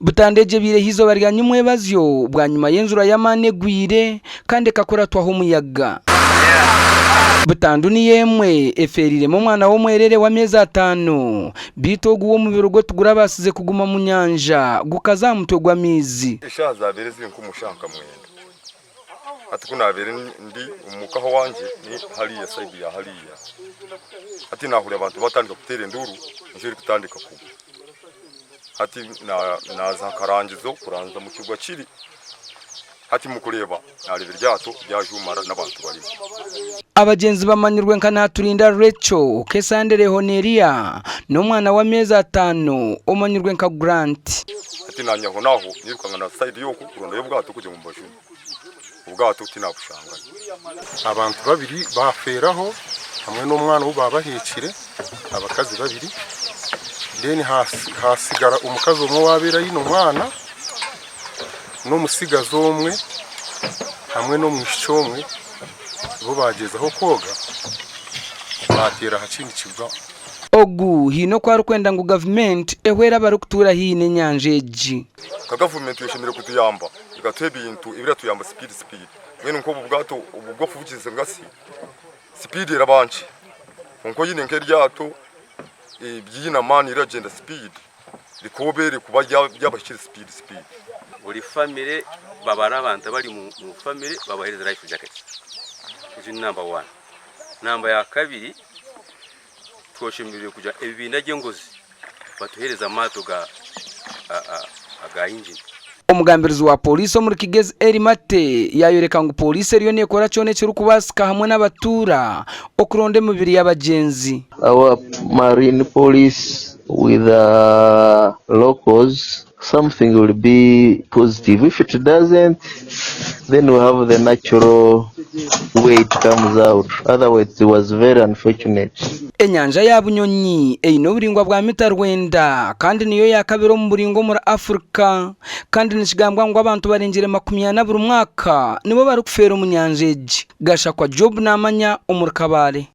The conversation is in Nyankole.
Butandu egi ebaireho eizooba rya nyimwebazyo bwanyima y'enjura y'amaani egwire kandi ekakuratwaho omuyaga. Butandu niyo emwe efeereiremu omwana w'omwerere w'ameezi ataano beitu ogu we omubiri gwe tigurabaasize kuguma omu nyanja gukaza aha mutwe gw'amaizi. Eshaaha zaabaire ziri nk'omu shaaha nka mwenda. Hati ku naabaire ndi omu ka owangye ni hariya sayidi ya hariya, hati naahurira abantu baatandika kuteera enduuru enjura erikutandika kugwa. Hati naaza aha karangizo kurangiza omu kibwa kiri, hati omu kureeba naareeba eryato ryajuumara n'abantu barimu. Abagyenzi bamanyirwe nka Naturinda Rachel, Kesandere Honelia n'omwana w'ameezi ataano omanyirwe nka Grant. Hati naanye ahonaaho nairukanga na sayidi y'oku kurondayo obwato kugira ngu mbajune. Obwato tinaabushangayo. Abantu babiri baafeeraho hamwe n'omwana ou baabaheekire, abakazi babiri. Then haatsigara omukazi omwe owaabaire aine omwana n'omutsigazi omwe hamwe n'omwishiki omwe bo baagyezaho kwoga baateera aha kindi kibwa. Ogu haine oku arikwenda ngu gavumenti ehwere abarikutuura haihi n'enyanja egi. Nka gavumenti eshemereire kutuyamba ekatuha ebintu ebiratuyamba sipiidi sipiidi. Mbwenu nk'obu bwato obu bw'okuvugisa engasi sipiidi eraba nkye kwonka oine nk'eryato eryine amaani riragyenda sipiidi rikooba kuba ryabahikire sipiidi sipiidi. Buri famire babare abantu abari omu famire babahereze life jackets ekyo ni namba wani. Namba yakabiri twoshemereire kugira ebibiina by'engozi batuheereze amaato aga yingini. Omugambirizi wa Pooriisi omuri Kigezi Elly Matte yaayoreka ngu Pooriisi eriyo neekora kyona ekirikubaasika hamwe n'abatuura okuronda emibiri y'abagyenzi. Our marine police with the locals something will be positive if it doesn't then we have the natural way it comes out otherwise it was very unfortunate. Enyanja ya Bunyonyi eine oburaingwa bwa mita rwenda kandi niyo yaakabiri omu buraingwa omuri Africa kandi nikigambwa ngu abantu barengire 40 buri mwaka nibo barikufeera omu nyanja egi. Gashakwa Job Namanya omuri Kabale.